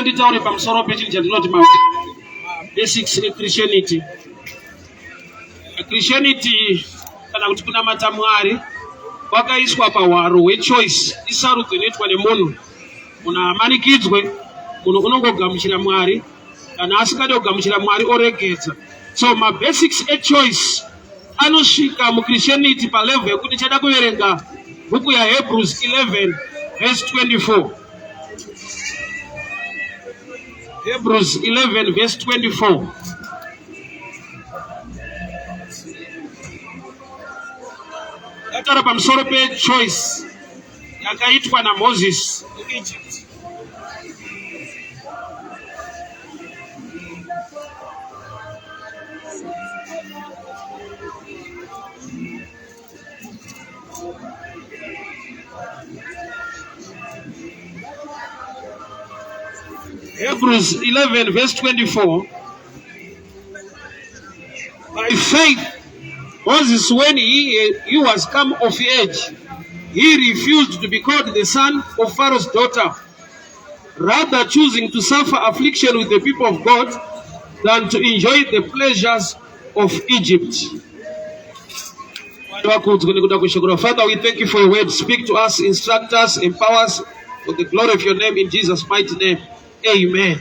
Nditaure pamusoro pechinhu chandinoti ma basics eChristianity. Christianity kana kuti kunamata Mwari kwakaiswa pahwaro hwechoice, isarudzo inoitwa nemunhu. Munhu haamanikidzwe, munhu unongogamuchira Mwari, kana asingade kugamuchira Mwari oregedza. So mabasics echoice anosvika muChristianity palevel yekuti ndichada kuverenga bhuku yaHebrews 11 verse 24. Hebrews 11 verse 24. Yataura pamusoro pechoice yakaitwa naMoses muEgypt. Hebrews 11 verse 24. By faith, Moses, when he was come of age, he refused to be called the son of Pharaoh's daughter, rather choosing to suffer affliction with the people of God than to enjoy the pleasures of Egypt. Vakudzwe nekuda kweshoko rako. Father, we thank you for your word. Speak to us, instruct us, empower us for the glory of your name in Jesus' mighty name. Amen.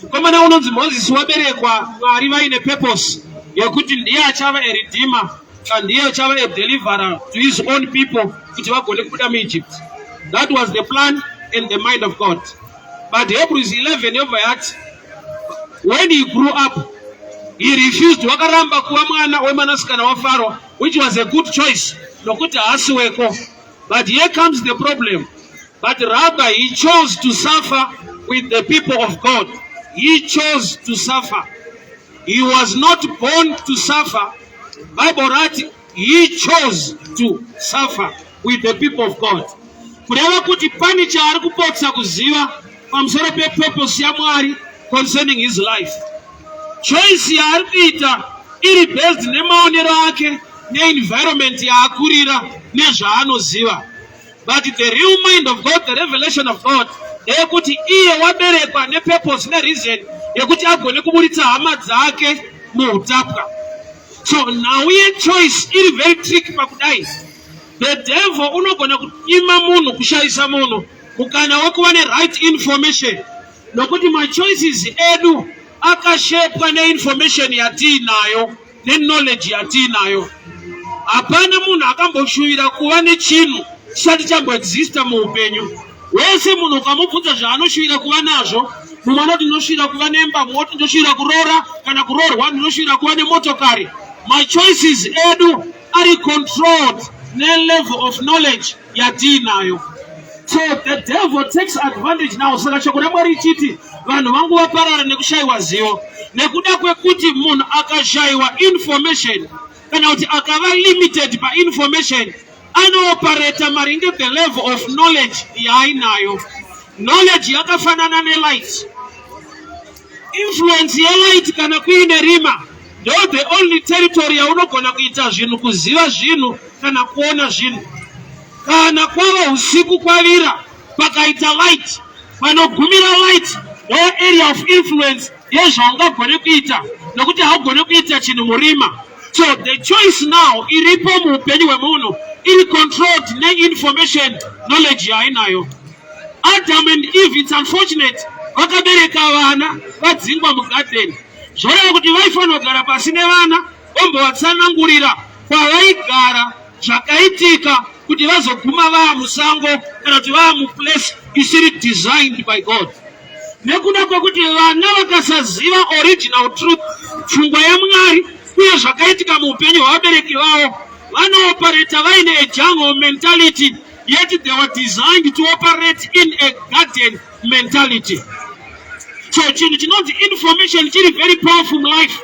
Mukomana unonzi Moses waberekwa Mwari vaine purpose yekuti ndiye achava a redeemer kana ndiye achava a deliverer to his own people kuti vagone kubuda muEgypt. That was the plan and the mind of God. But Hebrews 11 yobva yati when he grew up he refused, wakaramba kuva mwana wemwanasikana waFaro, which was a good choice nokuti haasi weko. But here comes the problem. But rather he chose to suffer with the people of God. He chose to suffer. He was not born to suffer. Bible rati he chose to suffer with the people of God. Kureva kuti pane chaari kupotsa kuziva pamusoro pepurpose yaMwari concerning his life. Choice yaari kuita iri based nemaonero ake neenvironment yaakurira nezvaanoziva. But the real mind of God, the revelation of God, ndeyekuti iye waberekwa nepurpose nereason yekuti agone kuburitsa hama dzake muutapwa. So nhau yechoice iri very tricky pakudai. The devil unogona kunyima munhu, kushayisa munhu mukana wekuva neright information, nokuti machoices edu akashepwa neinformation yatiinayo neknowledge yatiinayo. Hapana munhu akamboshuvira kuva nechinhu chisati chamboexista muupenyu. Wese munhu ukamubvunza zvaanoshuvira kuva nazvo, mumwe anoti ndinoshuvira kuva nemba, mumwe oti ndinoshuvira kuroora kana kuroorwa, ndinoshuvira kuva nemotokari. Machoices edu ari controlled nelevel of knowledge yatiinayo. So the devil takes advantage now. Saka shoko raMwari ichiti vanhu vangu vaparara nekushayiwa zivo, nekuda kwekuti munhu akashayiwa information kana kuti akava limited painformation, anoopareta maringe the level of knowledge yaainayo. Knowledge yakafanana nelight. Influence yelight kana kuine rima ndo the only territory yaunogona kuita zvinhu, kuziva zvinhu kana kuona zvinhu. Kana kwava usiku kwavira pakaita light, panogumira light ndo area of influence yezvaungagone kuita, nokuti haugone kuita chinhu murima. So the choice now iripo muupenyu hwemunhu iri controlled neinformation knowledge yaainayo. Adam and Eve, it's unfortunate, vakabereka vana vadzingwa mugarden. Zvoreva kuti vaifanira kugara pasi nevana vombovatsanangurira kwavaigara zvakaitika kuti vazoguma vaa musango kana kuti vaa muplace isiri designed by God. Nekuda kwekuti vana vakasaziva original truth, pfungwa yaMwari uye zvakaitika muupenyu hwavabereki vavo, vanoopareta vaine a jungle mentality, yet they were designed to operate in a garden mentality. So chinhu chinonzi information chiri very powerful life.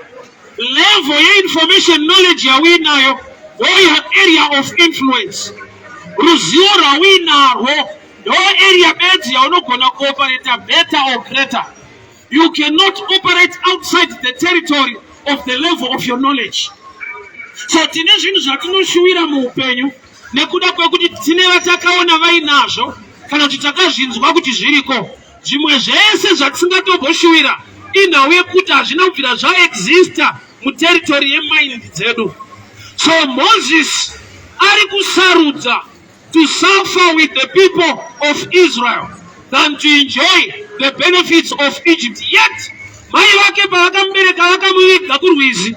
Level yeinformation knowledge yauinayo ndoya area of influence. Ruzivo rwauinarwo ndo area bedzi yaunogona kuoperata better or greater. You cannot operate outside the territory of the level of your knowledge. So tine zvinhu zvatinoshuwira muupenyu nekuda kwekuti tine vatakaona vainazvo kana kuti takazvinzwa kuti zviriko. Zvimwe zvese zvatisingatomboshuwira inhau yekuti hazvina kubvira zvaexista muterritory yemind dzedu. So Moses ari kusarudza to suffer with the people of Israel than to enjoy the benefits of Egypt. Yet mai vake pavakamubereka vakamuviga kurwizi.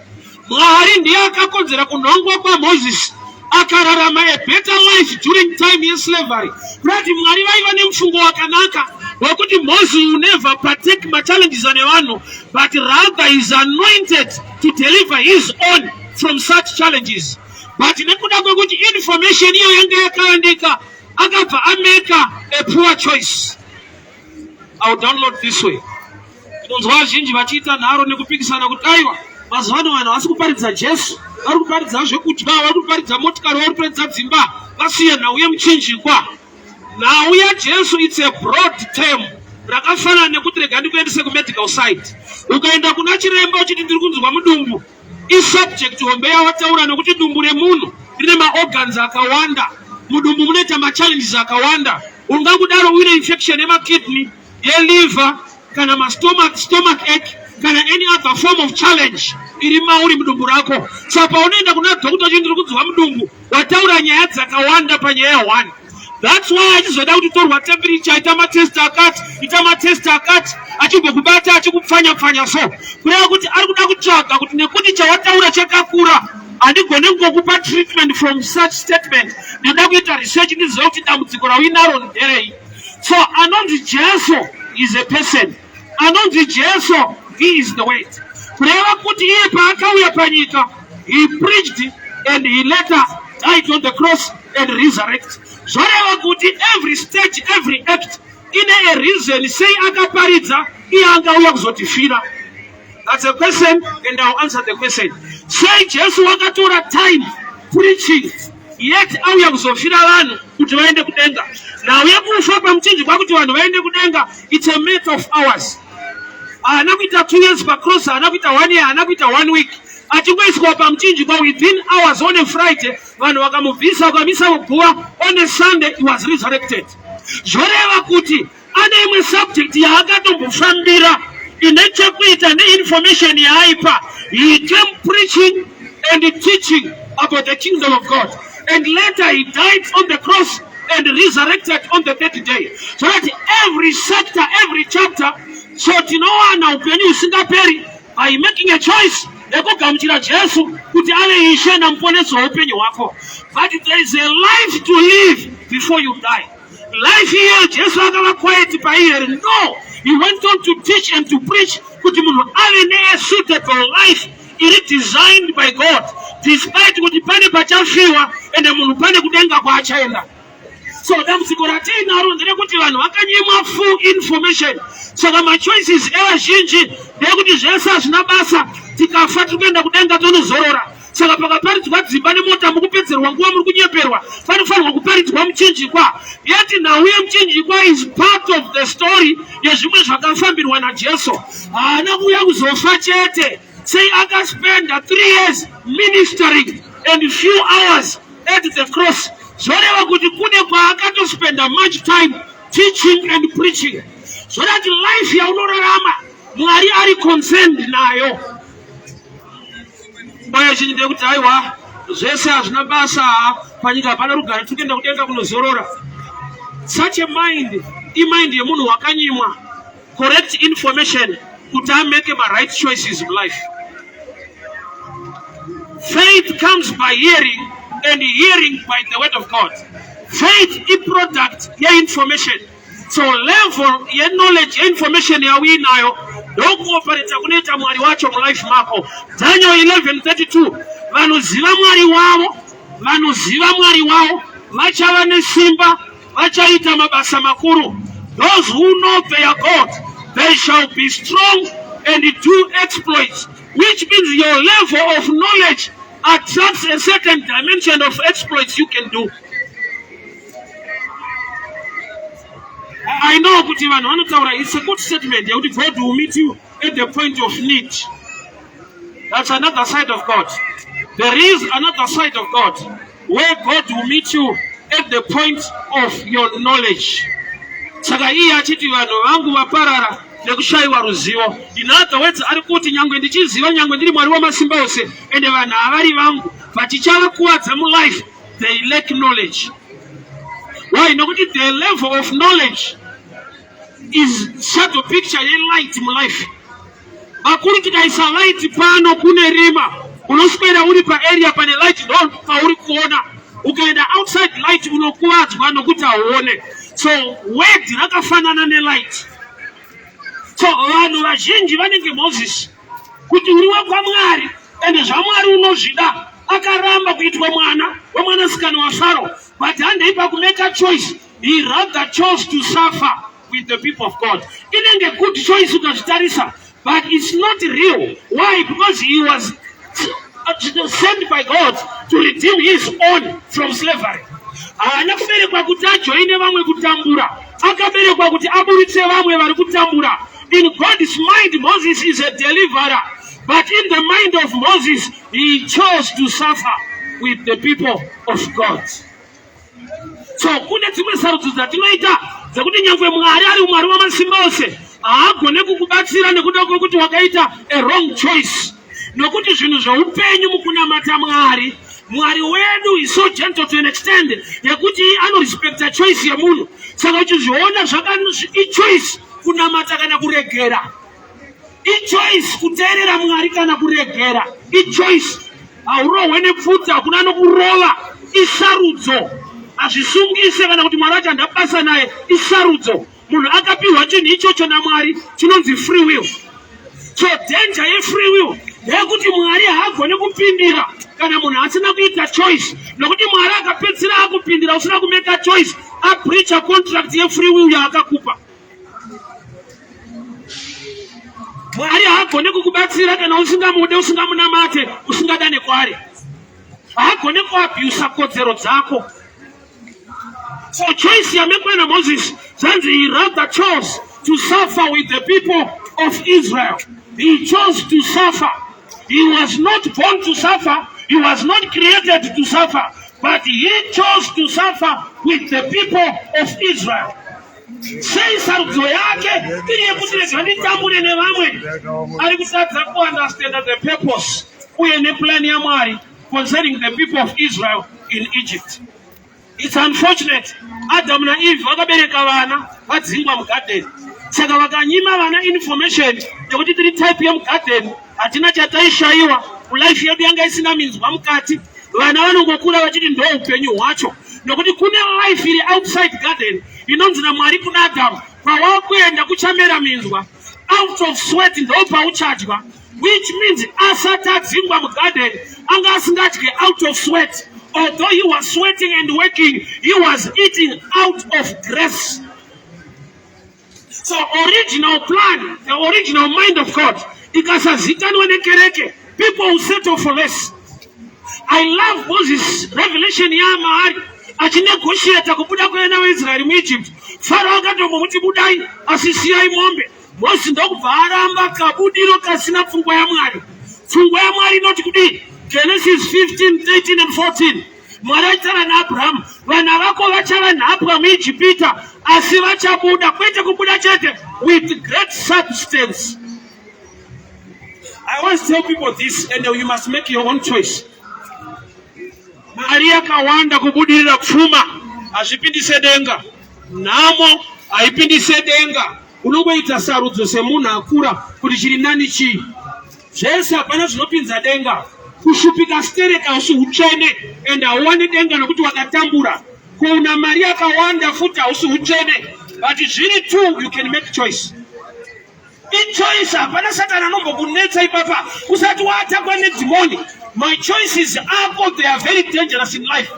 Mwari ndiye akakonzera kunhongwa kwaMoses akararama a better life during time yeslavery. Kurati Mwari vaiva nemufungo wakanaka wekuti Moses will never partake machallenges ane vanhu, but rather is anointed to deliver his own from such challenges. But nekuda kwekuti information iyo yanga yakawandika, akabva ameka a poor choice. I will download this way. Tinonzwa vazhinji vachiita nharo nekupikisana kuti aiwa, mazuva ano vanhu havasi kuparidza Jesu, vari kuparidza zvekudya, vari kuparidza motikari, vari kuparidza dzimba, vasiye nhau yemuchinjikwa. Nhau yaJesu, it's a broad term, rakafanana nekuti rega ndikuendese kumedical side. Ukaenda kuna chiremba uchiti ndiri kunzwa mudumbu, isubject hombe yawataura, nekuti dumbu remunhu rine maorgans akawanda. Mudumbu munoita machallenges akawanda. Ungakudaro uine infection yemakidney, yeliver, kana mastomach, stomach ache, kana any other form of challenge iri mauri mudumbu rako. So paunoenda kuna doctor uchiti ndiri kunzwa mudumbu, wataura nyaya dzakawanda panyaya one. That's why achizoda kuti torwa temperature, ita matest akati, ita matest akati, achimbokubata achikupfanya pfanya. So kureva kuti ari kuda kutsvaga kuti nekuti chawataura chakakura, handigone kungokupa treatment from such statement. Ndinoda kuita research ndizive kuti dambudziko rauinaro nderei. So anonzi Jesu is a person. Anonzi Jesu, he is the Word. Kureva kuti iye paakauya panyika, he preached and he later died on the cross and resurrect. Zvoreva kuti every stage, every act ine a reason. Sei akaparidza iye angauya kuzotifira? That's a question and I'll answer the question. Sei Jesu wakatora time preaching, yet auya kuzofira vanhu kuti vaende kudenga? Nhau yekufa pamuchinjikwa kuti vanhu vaende kudenga, it's a matter of hours. Haana kuita 2 years pacross, haana kuita one year, haana kuita one week. Achingoiswa pamuchinjikwa, within hours on a Friday vanhu vakamubvisa, vakamisa muguva. On a Sunday he was resurrected. Zvoreva kuti ane imwe subject yaakatombofambira ine chekuita neinformation yaaipa. He came preaching and teaching about the kingdom of God, and later he died on the cross and resurrected on the third day. So that every sector, every chapter. So tinowana upenyu husingaperi by making a choice yekugamuchira Jesu kuti ave Ishe namuponesi weupenyu hwako. But there is a life to live before you die. Life iyoyo, Jesu akava quiet paiyeri? No, he went on to teach and to preach kuti munhu ave nesuitable life iri designed by God, despite kuti pane pachafiwa ende munhu pane kudenga kwaachaenda. So dambudziko ratiinaro nderekuti vanhu vakanyimwa full information. Saka machoices evazhinji ndeyekuti zvese hazvina basa, tikafa tiri kuenda kudenga tonozorora. Saka pakaparidzwa dzimba nemota, mukupedzerwa nguva, muri kunyeperwa. Panofanirwa kuparidzwa muchinjikwa. Yet nhau yemuchinjikwa is part of the story yezvimwe zvakafambirwa naJesu. Haana kuuya kuzofa chete. Sei akaspenda 3 years ministering and few hours at the cross? Zvoreva kuti kune kwaakatospenda much time teaching and preaching. Zvoreva kuti life yaunorarama, Mwari ari concerned nayo. Nguva yezhinji ndeyekuti aiwa, zvese hazvina basa, panyika hapana rugare, tiri kuenda kudenga kunozorora. Such a mind imind yemunhu wakanyimwa correct information kuti amake maright choices in life. Faith comes by hearing, and hearing by the word of God. Faith iproduct yeinformation. So level yeknowledge, yeinformation yauinayo, ndokuoperata kunoita Mwari wacho mulife mako. Daniel 11:32, vanoziva Mwari wavo, vanoziva Mwari wavo vachava nesimba, vachaita mabasa makuru. Those who know their God, they shall be strong and do exploits, which means your level of knowledge attracts a certain dimension of exploits you can do. I know kuti vanhu vanotaura, it's a good statement yekuti God will meet you at the point of need. That's another side of God. There is another side of God where God will meet you at the point of your knowledge. Saka iye achiti vanhu vangu vaparara nekushayiwa ruzivo. In other words, ari kuti nyangwe ndichiziva, nyangwe ndiri Mwari wamasimba ose, ende vanhu havari vangu, but chichavakuvadza mulife, they lack knowledge. Why? Nokuti the level of knowledge is shadow picture yelight mulife. Vakuru, tikaisa light pano kune rima, unoswera uri paarea pane light ndo pauri kuona. Ukaenda outside light unokuvadzwa nokuti hauone. So word rakafanana nelight. So vanhu vazhinji vanenge Moses, kuti uri wekwamwari ende zvamwari unozvida. Akaramba kuitwa mwana wemwanasikana waFaro, but handei pakumake choice, he rather chose to suffer with the people of God. Inenge good choice ukazvitarisa, but it's not real. Why? Because he was sent by God to redeem his own from slavery. Haana kuberekwa kuti ajoine vamwe kutambura, akaberekwa kuti aburitse vamwe vari kutambura. In God's mind, Moses is a deliverer, but in the mind of Moses, he chose to suffer with the people of God. So kune dzimwe sarudzo dzatinoita dzekuti nyangwe Mwari ari Mwari wamasimba ose, haagone kukubatsira nekuda kwekuti wakaita a wrong choice. Nokuti zvinhu zveupenyu mukunamata Mwari, Mwari wedu is so gentle to an extent yekuti anorespecta choice yemunhu. Saka uchizviona zvaka ichoice kunamata kana kuregera, ichoice kuteerera Mwari kana kuregera, ichoice. Haurohwe nepfuti, hakuna nokurova, isarudzo. Hazvisungise kana kuti Mwari acho handabasa naye, isarudzo. Munhu akapiwa chinhu ichocho naMwari chinonzi free will. So danger yefree will ndeyekuti Mwari haagoni kupindira kana munhu asina kuita choice, nokuti Mwari akapedzisira akupindira usina kumake choice, abreacha contract yefree will yaakakupa. Mwari haagoni kukubatsira kana usingamude, usingamunamate, usingadane kwaari. Haagoni kuabhusa kodzero dzako. So choice yamekwa naMoses, zvanzi he rather chose to suffer with the people of Israel. He chose to suffer. He was not born to suffer, he was not created to suffer, but he chose to suffer with the people of Israel. Sei sarudzo yake iri yekuti rega nditambure nevamwe? Ari kutadza kuunderstanda the purpose uye neplan yaMwari concerning the people of Israel in Egypt. It's unfortunate, Adamu naEve vakabereka vana vadzingwa mugadheni, saka vakanyima vana information yekuti tiri type yemugadheni, hatina chataishayiwa, life yedu yanga isina minzwa mukati. Vana vanongokura vachiti ndo upenyu hwacho, nokuti kune life iri outside garden inonzi naMwari kuna Adamu, kwawakuenda kuchamera minzwa, out of sweat ndo pauchadya. Which means asati adzingwa mugarden anga asingadye out of sweat. Although he was sweating and working, he was eating out of grace. So original plan, the original mind of God ikasazikanwa nekereke, people will settle for less. I love Moses revelation yaamaari achinegotiata kubuda kwevana veIsraeri muEgypt. Farao akatombomuti, "Budai, asi siyai mombe." Mozisi ndokubva aramba kabudiro kasina pfungwa yaMwari. Pfungwa yaMwari inoti kudii? Genesis 15 13 and 14, Mwari achitaura naAbhurahamu, "Vana vako vachava nhapwa muIjipita, asi vachabuda, kwete kubuda chete, with great substance." I always tell people this, and you must make your own choice. Mari yakawanda, kubudirira, pfuma hazvipindise denga. Nhamo haipindise denga. Unongoita sarudzo semunhu akura kuti chiri nani chii. Zvese hapana zvinopinza denga. Kushupika stereka hausi utsvene, and hauwani denga nokuti wakatambura. Kuuna mari yakawanda futi hausi utsvene, but zviri two, you can make choice. Ichoice, hapana Satani anombokunetsa ipapa usati waattackwa nedhimoni. My choices ako, they are very dangerous in life.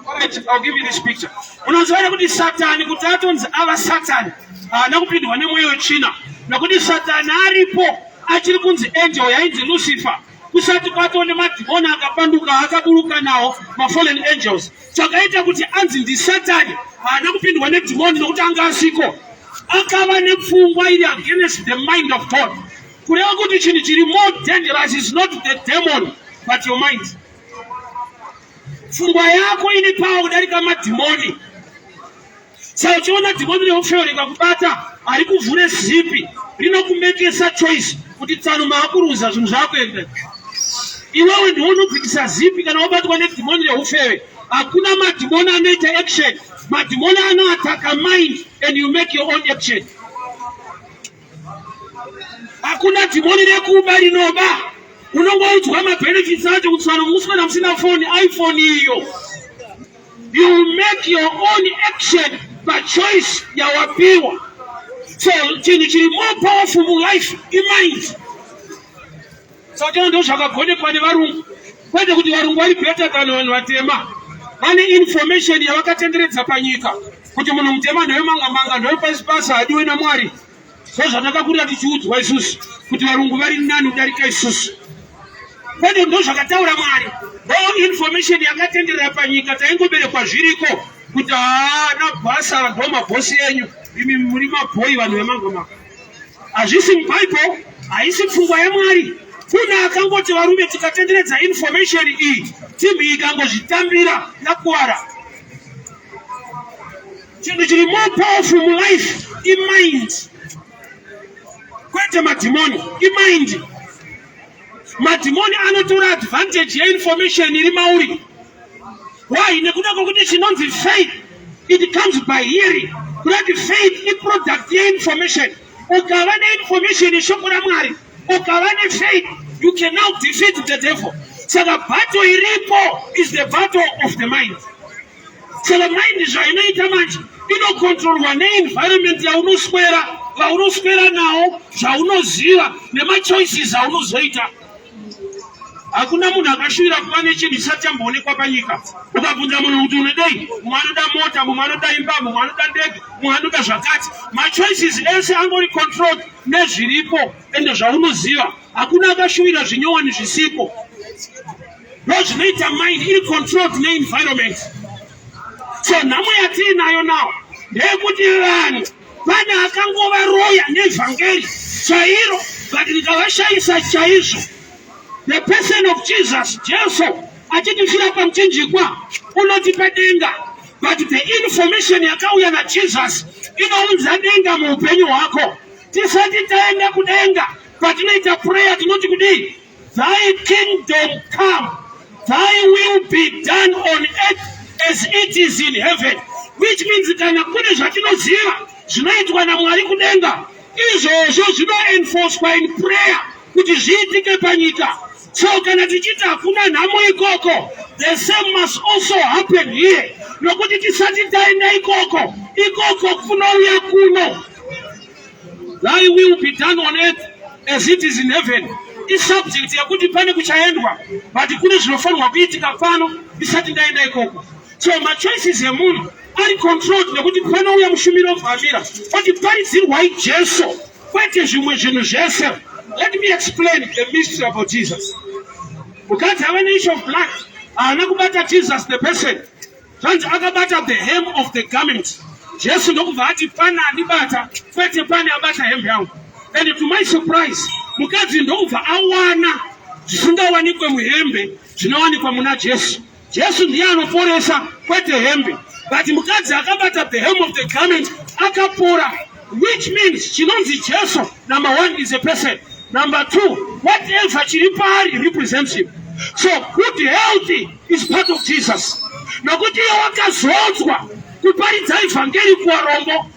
Alright, I'll give you this picture. Unoziva kuti Satani, kuti atonzi ava Satani, haana kupindwa nemweya wetsvina, nokuti Satani aripo achiri kunzi angel yainzi Lucifer. Kusati kwatoo nemadhimoni akapanduka akaburuka nawo, mafallen angels. Chakaita kuti anzi ndiSatani, haana kupindwa nedhimoni nokuti anga asiko. Akava nepfungwa iri against the mind of God. Kureva kuti chinhu chiri more dangerous is not the demon but your mind. Pfungwa yako ine power kudarika madhimoni. Saka uchiona dhimoni reufeyo rikakubata, harikuvhure zipi, rinokumekesa choice kuti tsano maakuruza zvinhu zvakuenda. Iwewe ndiwe unobvitisa zipi kana wabatwa nedhimoni reufeve. Hakuna madhimoni anoita action. Madhimoni anoataka mind and you make your own action. Hakuna dhimoni rekuba rinoba. Unongoudzwa mabenefits acho kuti tsano muswera musina foni, iPhone iyo. You make your own action pachoice yawapiwa. So chinhu chiri more powerful mulife imind. Saka ndo zvakagonekwa nevarungu, kwete kuti varungu vari better than vanhu vatema. Vane information yavakatenderedza panyika kuti munhu mutema ndewemanga manga, ndewepasi pasi, haadiwe naMwari. Sezvatakakurira tichiudzwa isusu kuti varungu vari nani kudarika isusu, kwete ndo zvakataura Mwari. Ndo information yakatenderera panyika, taingoberekwa zviriko kuti haana basa, ndo mabhosi enyu imi muri mabhoi vanhu vemanga manga. Hazvisi muBhaibheri, haisi pfungwa yaMwari. Kune akangoti varume tikatenderedza information iyi, timu iyi ikangozvitambira yakuwara. Chinhu chiri more powerful mulife imind, kwete madhimoni. Imind. Madhimoni anotora advantage yeinformation iri mauri. Why? Nekuda kwokuti chinonzi faith, it comes by hearing. Kuda kuti faith iproduct yeinformation. Ukava neinformation yeshoko raMwari, ukava nefaith, you can now defeat the devil. Saka battle iripo is the battle of the mind. Saka mind zvainoita manje, inokontrolwa neenvironment yaunoswera, vaunoswera nawo, zvaunoziva nemachoices aunozoita. Hakuna munhu akashuvira kuva nechinhu chisati chamboonekwa panyika. Ukabvunza munhu kuti unodei, mumwe anoda mota, mumwe anoda imba, mumwe anoda ndege, mumwe anoda zvakati. Machoices ese angori controlled nezviripo ende zvaunoziva. Hakuna akashuvira zvinyowani zvisipo. Ndo zvinoita mind, iri controlled neenvironment. So nhamo yatiinayo now ndeyekuti vanhu pane akangovaroya nevhangeri chairo, but rikavashayisa chaizvo the person of Jesus. Jesu achitifira pamuchinjikwa unotipa denga, but the information yakauya naJesus inounza denga muupenyu hwako. Tisati taenda kudenga, patinoita prayer tinoti kudii? Thy kingdom come, thy will be done on earth as it is in heaven. Which means kana kune zvatinoziva zvinoitwa naMwari kudenga, izvozvo zvinoenforcwa in prayer kuti zviitike panyika. So kana tichiti hakuna nhamo ikoko, the same must also happen here, nokuti tisati taenda ikoko, ikoko kunouya kuno. Thy will be done on earth as it is in heaven isubject yekuti pane kuchaendwa, but kune zvinofanirwa kuitika pano isati ndaenda ikoko. So machoices emunhu ari controlled nekuti panouya mushumiri obvamira oti paridzirwai Jesu, kwete zvimwe zvinhu zvese. Let me explain the mystery about Jesus. Mukadzi ava neissue of blood haana kubata Jesus the person. Zvanzi akabata the hem of the garment. Jesu ndokubva ati pane andibata, kwete pane abata hembe yangu. And to my surprise, mukadzi ndokubva awana zvisingawanikwe muhembe, zvinowanikwa muna Jesu. Jesu ndiye anoporesa, kwete hembe. But mukadzi akabata the hem of the garment akapora, which means chinonzi Jesu, number one, is a person. Number two, whatever chiri paari represents him. So good health is part of Jesus, nokuti iye wakazodzwa kuparidza ivhangeri kuvarombo.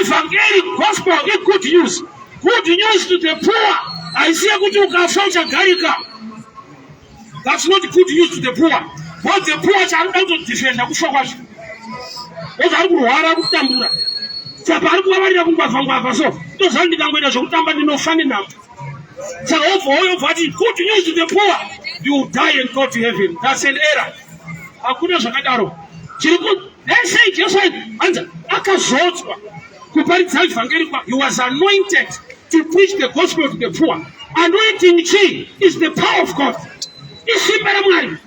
Ivhangeri, gospel, igood news, good news to the poor. Haisi yekuti ukafa uchagarika. That's not good news to the poor. But the poor chaanoda kutodefenda kufa kwacho, ozi ari kurwara, ari kutambura, saka ari kuvavarira kungwavha ngwavha. So ndozva ndikangoita zvekutamba ndinofa nenhamo. Saka obva uyo obva ati good news to the poor, you die and go to heaven. That's an error. Hakuna zvakadaro. Chiri ku sei Jesu anzi akazodzwa kuparidza ivhangeri kwa he was anointed. to preach the gospel to the poor. Anointing chii? Is the power of God, isimba raMwari.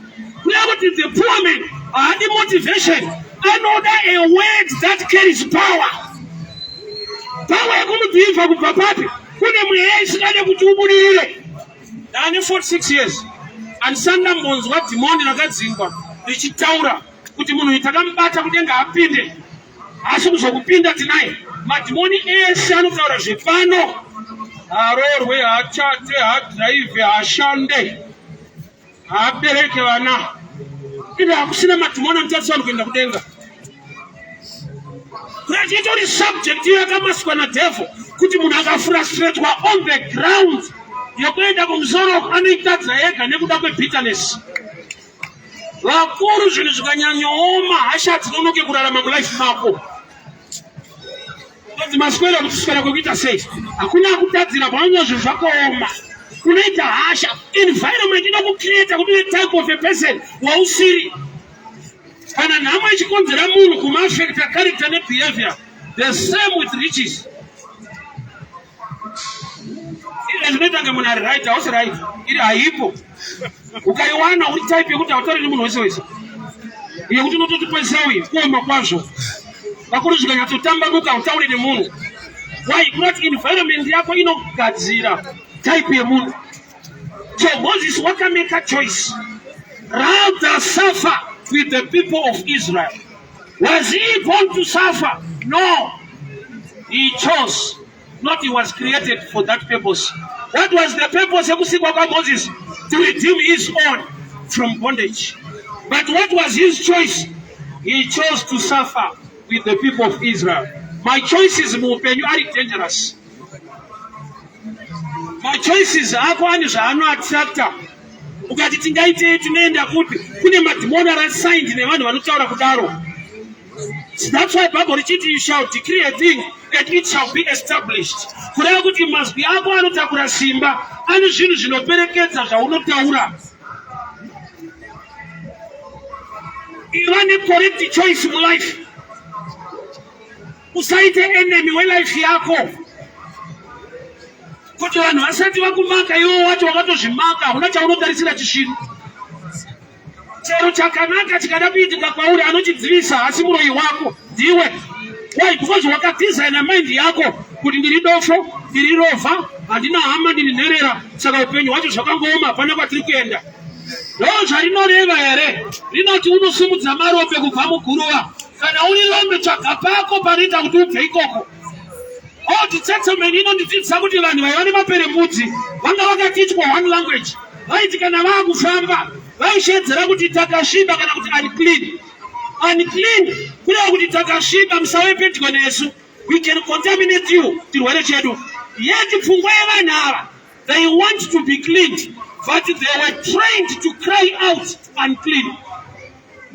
Kureva kuti the poor man haadi motivation, anoda a word that carries power. Power yekumudhivha kubva papi? Kune mweya isingade kuti ubudirire. Ndane 46 years, handisati ndambonzwa dhimoni rakadzingwa richitaura kuti munhu uyu takamubata kudenga apinde, asi kuzokupinda tinaye. Madhimoni ese anotaura zvepano: haroorwe, hachate, hadhiraivhe, hashande, haabereke vana. Ine hakusina madhimoni anotarisa vanhu kuenda kudenga. Kurati itori subject iyo yakamaswa nadevil kuti munhu akafrustratwa on the ground yekuenda kumusoro anoitadza ega nekuda kwebitterness. Vakuru, zvinhu zvikanyanyooma, hasha dzinonoke kurarama mulife mako. Tonzi maswera kuti swera kwekuita sei? Hakuna akutadzira. Paunonga zvinhu zvakaoma, unoita hasha. Environment inokucreata kuti uve type of a person wausiri. Kana nhamo ichikonzera munhu kumaafecta character nebehavior, the same with riches. Izvi zvinoita kunge munhu ari right, hausi right. Iri haipo. Ukaiwana, uri type yekuti hautauri nemunhu wese wese, yekuti unototi kwesauyi kuoma kwazvo. Vakuru, zvikanyatsotambanuka, hautauri nemunhu. Why? Kunoti environment yako inogadzira type yemunhu. So Moses wakamake a choice: rather suffer with the people of Israel. Was he born to suffer? No, he chose not. He was created for that purpose. What was the purpose yekusikwa kwaMoses? To redeem his own from bondage. But what was his choice? He chose to suffer with the people of Israel. My choices muupenyu ari dangerous. Machoices ako ane zvaanoattracta. Ukati tingaitei, tinoenda kupi? Kune madhimoni ari assigned nevanhu vanotaura kudaro. That's why Bible richiti, "You shall decree a thing and it shall be established." Kureva kuti mazwi ako anotakura simba, ane zvinhu zvinoperekedza zvaunotaura. Iva necorrect choice mulife. Usaite enemy welife yako. Kuti vanhu vasati vakumaka, iwo wacho wakatozvimaka. Hauna chaunotarisira chisvinu. Chero chakanaka chikada kuitika kwauri, anochidzivisa hasi muroyi wako, ndiwe. Why? Because wakadhizaina mind yako kuti ndiri dofo, ndiri rovha, handina hama, ndiri nherera, saka upenyu hwacho zvakangooma, hapana kwatiri kuenda. Ndo zvarinoreva here? Rinoti unosimudza marombe kubva muguruva. Kana uri rombe, tsvaga pako panoita kuti ubve ikoko. Old Testament inondidzidzisa kuti vanhu vaiva nemaperembudzi vanga vakatichwa one language. Vaiti kana vaakufamba, vaishedzera kuti takasviba kana kuti unclean, unclean, kureva kuti takasviba, musave pedyo nesu, we can contaminate you, chirwere chedu. Yet pfungwa yevanhu ava, they want to be cleaned, but they were trained to cry out unclean.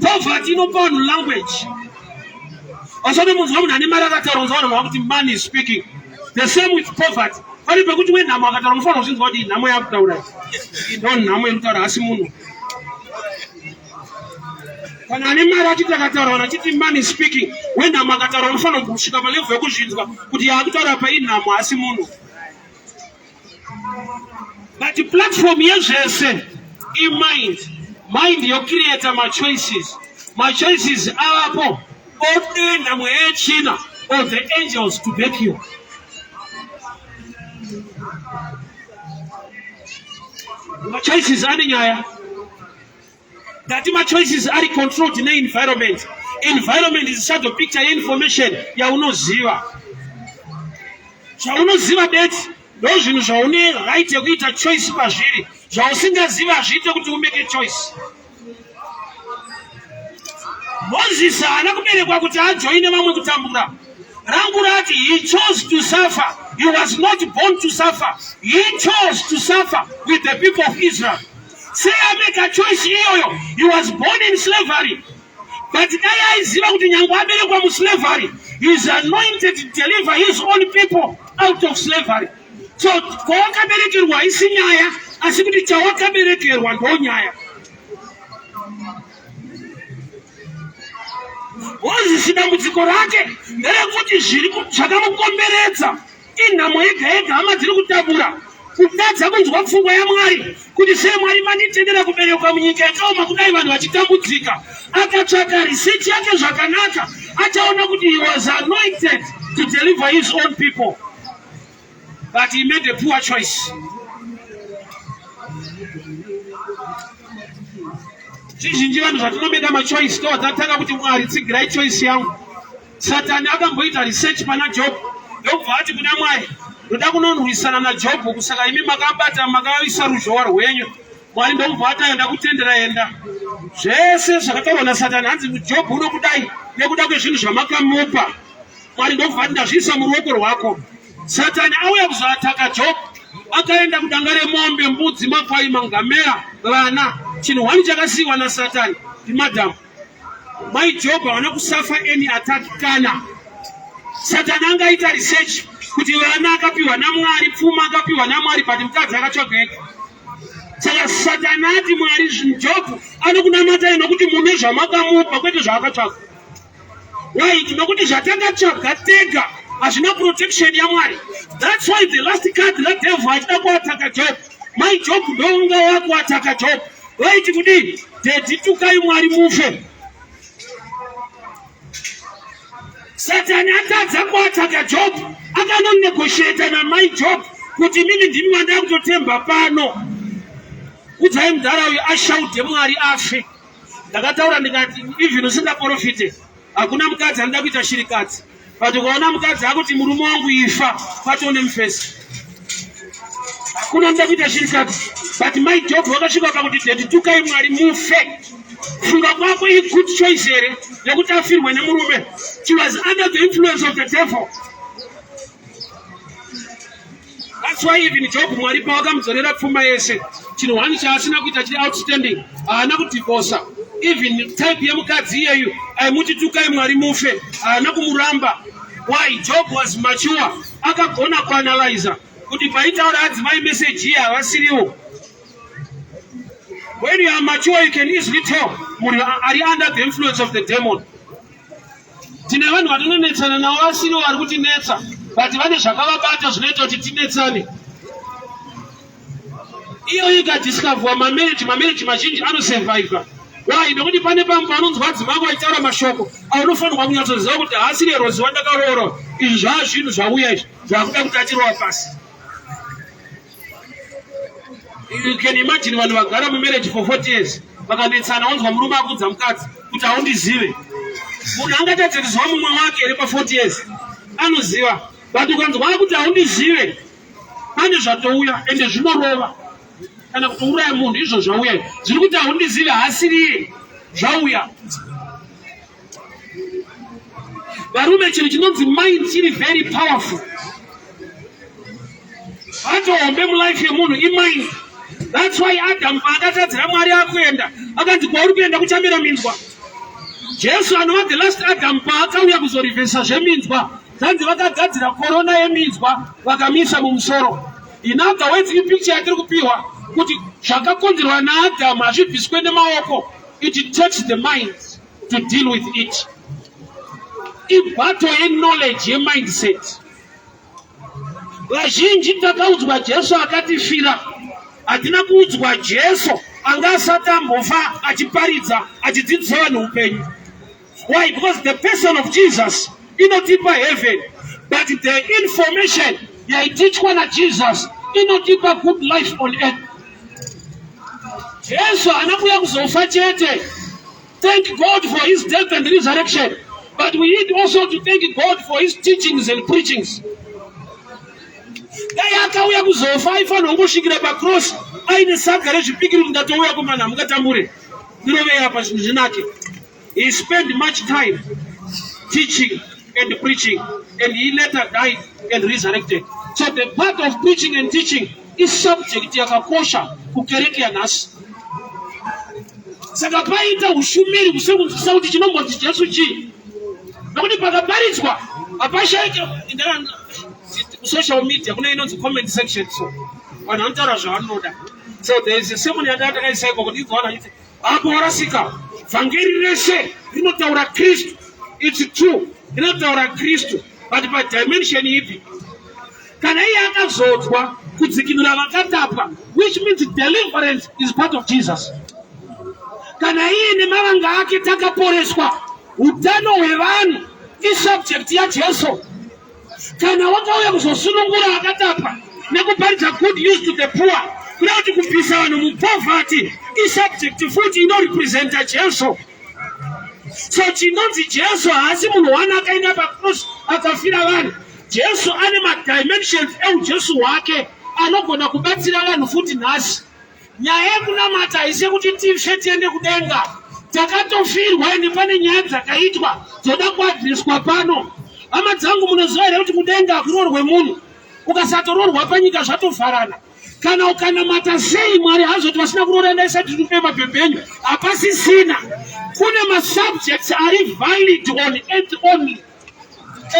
Poverty inopa vanhu language. Vasati munzwa munhu ane mari akataura, unzwa vanhu vakuti money is speaking. The same with poverty. Pane pekuti wenhamo akataura, unofanira kuzvinzwa kuti nhamo yakutaura, ndo nhamo yekutaura, asi munhu kana ane mari achiti akataura, vanhu achiti money speaking. Wenhamo akataura, unofanira kusvika palevel yekuzvinzwa kuti yaakutaura painhamo, asi munhu. But platform yezvese imind. Mind yocreata machoices. Machoices avapo, odenha mweya yetsvina of the angels to back you. Machoices ane nyaya. Ndati machoices ari controlled neenvironment. Environment is shadow picture yeinformation yaunoziva. Zvaunoziva bedzi ndo zvinhu zvaune right yekuita choice pazviri. Zvausingazivi hazviite kuti umake choice. Moses haana kuberekwa kuti ajoine vamwe kutambura. Rangu rati he chose to suffer. He was not born to suffer. He chose to suffer with the people of Israel. Sei ameka choice iyoyo? He was born in slavery, but dai aiziva kuti nyange aberekwa muslavery, he is anointed to deliver his own people out of slavery. So kwawakaberekerwa haisi nyaya, asi kuti chawakaberekerwa ndo nyaya. Mozisi dambudziko rake nderekuti zviri zvakamukomberedza. Inhamo yega yega hama dziri kutambura kutadza kunzwa pfungwa yaMwari kuti sei Mwari manditendera kuberekwa munyika yakaoma kudai vanhu vachitambudzika. Akatsvaka research yake zvakanaka achaona kuti he was anointed to deliver his own people but he made a poor choice. Zvizhinji vanhu zvatinomeda machoice tova tatanga kuti Mwari tsigirai choice yangu. Satani akamboita research pana Job ndokubva ati kuna Mwari, ndoda kunorwisana naJob kusaka imi makabata makaisa ruzhowa rwenyu. Mwari ndokubva ati ayo ndakutendera enda. Zvese zvakataurwa naSatani hanzi Job unokudai nekuda kwezvinhu zvamakamupa. Mwari ndokubva ati ndazviisa muruoko rwako. Satani auya kuzoataka Job akaenda kudanga remombe, mbudzi, makwai, mangamera, vana. Chinhu hwani chakasiyiwa naSatani ndimadhamu. Mai Job havana kusafa any attack kana Satani angaita research kuti vana akapiwa naMwari, pfuma akapiwa naMwari, but mukadzi akatsvaga ega. Saka Satani ati Mwari Job anokunamatai nokuti mune zvamakamupa kwete zvaakatsvaga. Why? Nokuti zvatakatsvaga tega hazvina protection yaMwari. That's why the last card radevil achida kuataka Job. Mai Job ndounga wakuataka Job. Vaiti kudii? Daddy tukai Mwari mufe. Satani atadza kuataka Job, akanonegotiata namai Job kuti mimi ndimi wandava kutotemba pano. Udzai mudhara uyu ashaude Mwari afe. Ndakataura ndikati even usingaporofite hakuna mukadzi anoda kuita shirikadzi but ukaona mukadzi akuti murume wangu ifa patone mufesi hakuna anoda kuita shirikadzi but my job vakasvika pakuti daddy tukai Mwari mufe. Funga kwako igood choice here yekuti afirwe nemurume? She was under the influence of the devil. That's why even Job Mwari pawakamudzorera pfuma yese chinhu one chaasina kuita chiri outstanding haana kudivorsa even type yemukadzi iyeyu aimuti tukai Mwari mufe haana kumuramba. Why? Job was mature, akagona kuanalyza kuti paitaura adzimai message iye havasiriwo. When you are mature you can easily tell munhu ari under the influence of the demon. Tine vanhu vatinonetsana navo vasiriwo vari kutinetsa but vane zvakavabata zvinoita kuti tinetsane. Iyo ikadiscoverwa mamarriage, mamarriage mazhinji anosurviva. Why? Nekuti pane pamwe paunonzwa adzimai vachitaura mashoko aunofanirwa kunyatsoziva kuti haasiri Rozi wandakaroora. Izvi zvaa zvinhu zvauya izvi zvakuda kuti achirova pasi. You can imagine vanhu vagara mumarriage for 40 years vakanetsana, wanzwa murume akuudza mukadzi kuti haundizive. Munhu angatadze kuziva mumwe wake here pa 40 years? Anoziva, but ukanzwa akuti haundizive, pane zvatouya ende zvinorova kana kutouraya munhu. Izvo zvauya zviri kuti haundizive, haasiriye, zvauya. Varume, chinhu chinonzi mind chiri very powerful. Vatohombe mulife yemunhu imind. That's why Adam paakatadzira Mwari akuenda akanzi kwauri kuenda kuchamera minzwa. Jesu anova the last Adam paakauya kuzorivhesa zveminzwa, zvanzi vakagadzira korona yeminzwa vakamisa mumusoro. In other words, ipicture yatiri kupiwa kuti zvakakonzerwa naAdam hazvibviswe nemaoko. It takes the mind to deal with it. Ibattle yeknowledge yemindset. Vazhinji takaudzwa Jesu akatifira, hatina kuudzwa Jesu anga asati ambofa achiparidza achidzidzisa vanhu upenyu. Why? Because the person of Jesus inotipa heaven, but the information yaitichwa naJesus inotipa good life on earth. Jesu haana kuuya kuzofa chete. Thank God for his death and resurrection, but we need also to thank God for his teachings and preachings. Dai akauya kuzofa aifanirwa kungosvikira pacross aine saga rezvipikiri kuti ndatouya kumana hamungatambure ndirovei apa zvinhu zvinake. He spent much time teaching and preaching, and he later died and resurrected. So the part of preaching and teaching is subject yakakosha kukereke yanhasi. Saka paita ushumiri kusiri kunzwisisa kuti chinombonzi Jesu chii, nokuti pakaparidzwa hapashaike. Social media kune inonzi comment section, so vanhu vanotaura zvavanoda. So there is a sermon yandanga takaisa ikoko, ndinzwa vanhu vachiti apo warasika, vhangeri rese rinotaura Kristu. It's true, rinotaura Kristu, but padimension ipi? Kana iye akazodzwa kudzikinura vakatapwa, which means deliverance is part of Jesus. Kana iye nemavanga ake takaporeswa, utano hwevanhu isubject yaJesu. Kana wakauya kuzosunungura akatapwa nekuparidza good news to the poor, kuda kuti kubvisa vanhu mupoverty isubject futi inorepresenta Jesu. So chinonzi Jesu haasi munhu one akaenda pacross akafira vanhu. Jesu ane madimensions eujesu hwake anogona kubatsira vanhu futi nhasi. Nyaya yekunamata haisi yekuti tife tiende kudenga. Takatofirwa ende pane nyaya dzakaitwa dzoda kuadhireswa pano. Hama dzangu, munoziva here kuti kudenga hakuroorwe munhu? Ukasatoroorwa panyika zvatovharana. Kana ukanamata sei Mwari hazoti vasina kuroora endai saiti mabhebhe enyu. Hapasisina. Kune masubjects ari valid on earth only.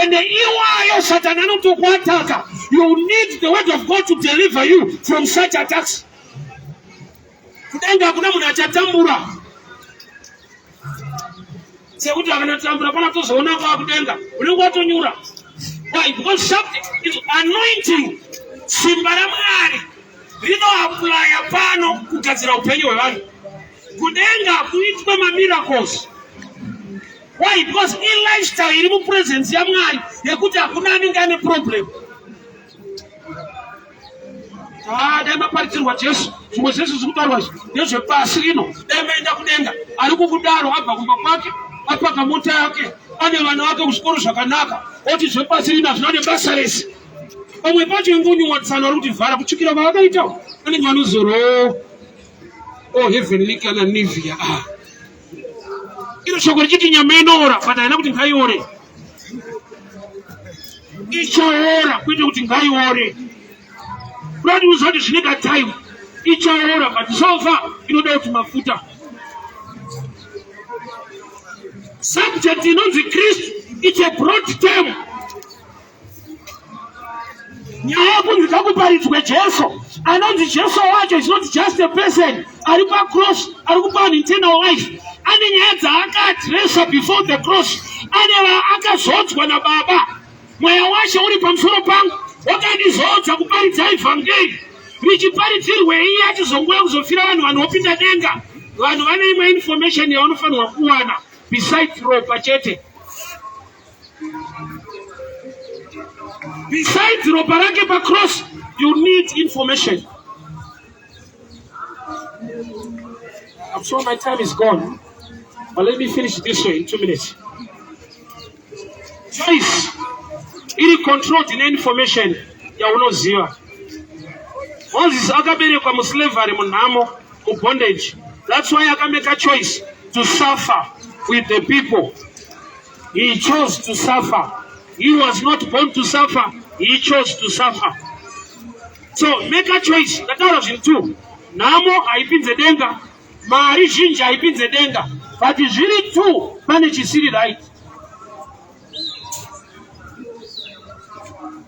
Ende iwayo Satani anotokuataka. You need the word of God to deliver you from such attacks. Kudenga hakuna munhu achatambura sekuti akanatambura pana tozoona kwa kudenga unenge watonyura. Why? Because something is anointing. Simba raMwari rinoaplaya pano kugadzira upenyu hwevanhu. Kudenga kuitwe mamiracles. Why? Because ilifestyle iri mupresence yaMwari yekuti hakuna anenge ane problem. Ah, dai maparidzirwa Jesu, zvimwe zvese zviri kutaurwa izvi ndezvepasi rino. Dai maenda kudenga, ari kukudaro abva kumba kwake, apaka mota yake, ane vana vake kuzvikoro zvakanaka, oti zvepasi rino hazvina nebasa rese. Pamwe pacho ingonyuwatsana vari kuti vhara kutsvukira kwavakaita, vanenge vanozoro oh heavenly kana Nivea ah. Iro shoko richiti nyama inoora, but haina kuti ngaiore. Ichaora kwete kuti ngaiore. Kurati uzoti zvine ka time ichaora, but so far inoda kuti mafuta. Subject inonzi Kristu, it's a broad term. Nyaya yekunzi ngakuparidzwe Jesu, anonzi Jesu wacho is not just a person ari pacross ari kupa vanhu internal life. Ane nyaya dzaakaadresa before the cross, ane vaakazodzwa naBaba. Mweya wacho uri pamusoro pangu wakandizodza kuparidza evhangeri richiparidzirwe iye achizonguya kuzofira vanhu, vanhu vopinda denga. Vanhu vane imwe information yavanofanirwa kuwana besides ropa chete. Besides ropa rake pacross, you need information. I'm sure my time is gone, but let me finish this way in 2 minutes. Choice iri controlled neinformation yaunoziva. Moses akaberekwa muslavery, munhamo, mubondage. That's why akamake a choice to suffer with the people. He chose to suffer. He was not born to suffer. He chose to suffer. So make a choice. Ndataura zvinhu two. Nhamo haipinze denga, mari zhinji haipinze denga, but zviri two pane chisiri right.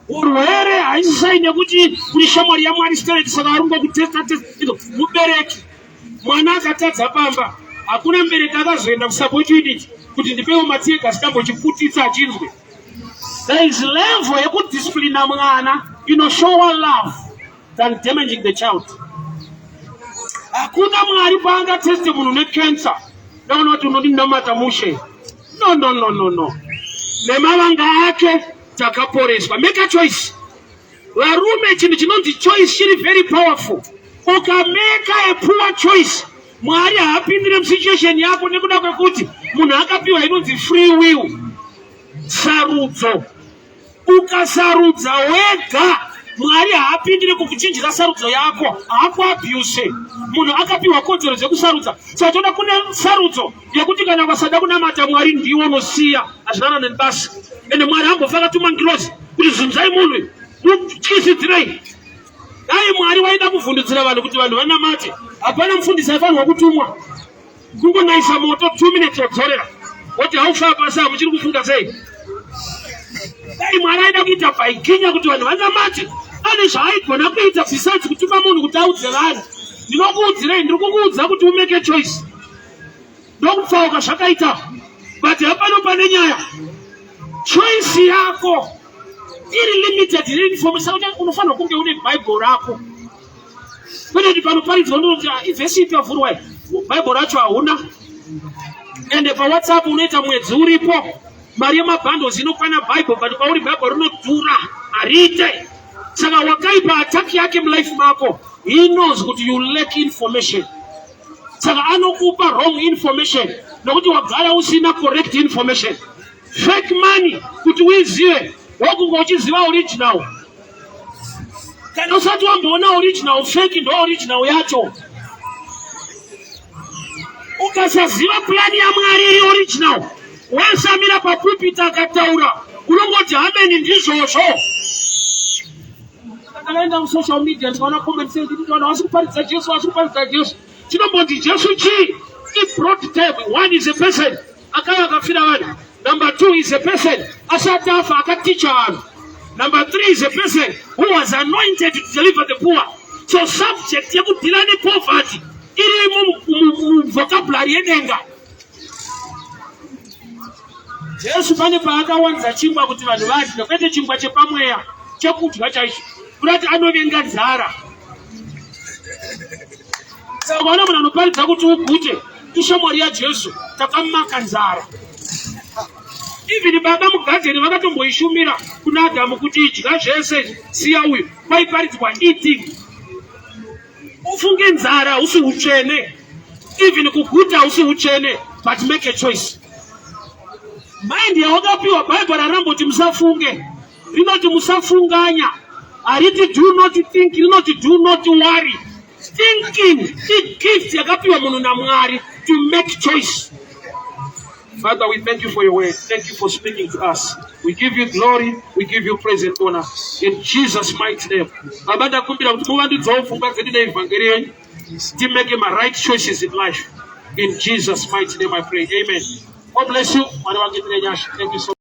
Urwere haisi sai nekuti kuri shamwari yaMwari stereki, saka vari kungokutesta testa. Mubereki, mwana akatadza pamba, hakuna mubereki akazoenda kusupport unit kuti ndipewo matiegas ndambochiputitsa achinzwe. There is level yekudisciplina mwana inoshowa love than damaging the child. Hakuna Mwari paangateste munhu necancer ndaona kuti unondinamata mushe. No, no, no, no, no. Nemavanga ake takaporeswa. Make a choice. Varume, chinhu chinonzi choice chiri very powerful. Ukameka a poor choice, Mwari haapindire musituation yako nekuda kwekuti munhu akapiwa inonzi free will, sarudzo. Ukasarudza wega, Mwari haapindire kukuchinjira sarudzo yako, haakuabuse. Munhu akapiwa kodzero dzekusarudza. Saka toda kune sarudzo yekuti kana ukasada kunamata Mwari ndiwo unosiya, hazvina nebasa. Ende Mwari hambofa akatuma ngirozi kuti zunzai munhu mutyisidzirei. Dai Mwari waida kuvhundutsira vanhu kuti vanhu vanamate, hapana mufundisi aifanirwa kutumwa. Kungonaisa moto 2 minutes wadzorera woti haufa pasi, muchiri kufunga sei? Dai Mwari aida kuita bhaikinya kuti vanhu vanamate, ane zvaaigona kuita besides kutuma munhu kuti audze vanhu. Ndinokuudzirei, ndiri kukuudza kuti umeke choice. Ndokupfauka zvakaita, but hapano pane nyaya. Choice yako. Iri limited information, unofanirwa kunge une Bhaibheri rako, kwete kuti panoparidzwa ndinoti, "Ah, ivhesi ipi yavhurwa iyi?" Bhaibheri racho hauna. Ende paWhatsApp unoita mwedzi uripo, mari yemabundles inokwana Bhaibheri, but pauri Bhaibheri rinodhura, hariite. Saka wakaipa attack yake mulife mako, he knows kuti you lack information, saka anokupa wrong information nokuti wagara usina correct information. Fake money, kuti uizive, wakunge uchiziva original. Kana usati wamboona original, fake ndo original yacho. Ukasaziva plan yaMwari iri original, wasamira papulpit akataura, unongoti hameni, ndizvozvo. Ndakaenda musocial media, ndikaona comment section kuti vanhu vasi kuparidza Jesu, vasi kuparidza Jesu. Chinombonzi Jesu chii? Ibroad term. One is a person akauya akafira vanhu. Number two is a person asati afa akaticha vanhu. Number three is a person who was anointed to deliver the poor. So subject yekudeala nepoverty irimo muvocabulary yedenga. Jesu pane paakawanza chingwa kuti vanhu vadye, kwete chingwa chepamweya, chekudya chaicho, kurati anovenga nzara. Saka ukaona munhu anoparidza kuti ugute, ishamwari yaJesu, takamaka nzara. Even baba mugadheni vakatomboishumira kuna Adhamu kuti idya zvese, siya uyu. Kwaiparidzwa eating. Ufunge, nzara hausi utsvene, even kuguta hausi utsvene, but make a choice. Mind yawakapiwa, Bhaibheri haramboti musafunge, rinoti musafunganya. Hariti do not think, rinoti do not worry. Thinking igift yakapiwa munhu naMwari to make choice. Father, we thank you for your word. Thank you for speaking to us. We give you glory, we give you praise and honor. In Jesus' mighty name. Baba, ndakumbira kuti muvandudzewo pfungwa dzedu neivhangeri yenyu. Timake my right choices in life. In Jesus' mighty name I pray. Amen. God bless you. Mwari vangu, nyasha. Thank you so